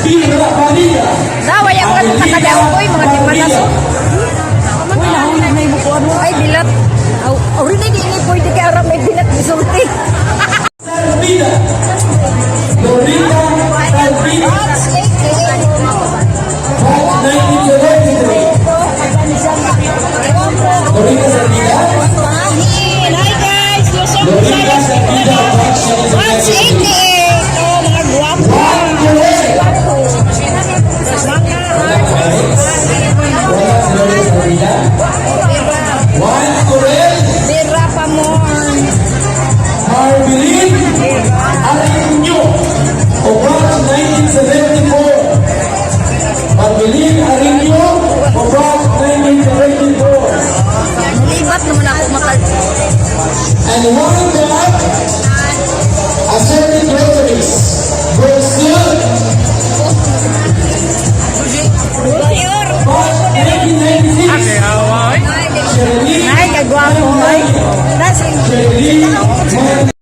Pira Padilla. Daway ang kanong takadaw ko, mga timanas. Uy, nahulog na yung bukuan mo. Ay, bilat. Aw, aw, rin di ni pwede kay ara may bilat gisulti. Salvida. Lorita Salvida. Batch 1973. Lorita Salvida. Hi guys, Luzon, Lorita Salvida, batch Batch 1973. 88. Oh, mga guwapo. Juan Corel. Guwapo. Mga Wala si Lorita Salvida. Juan Corel. Bira pa mo. Marvelin Ariño o batch 1974. Marvelin Ariño o batch 1974. Libat naman ako makal. And one batch, assorted groceries. Brazil, Junior. Batch 1996. Shirley Ay, kagwapo. Ay. Nasa Shirley Manalo.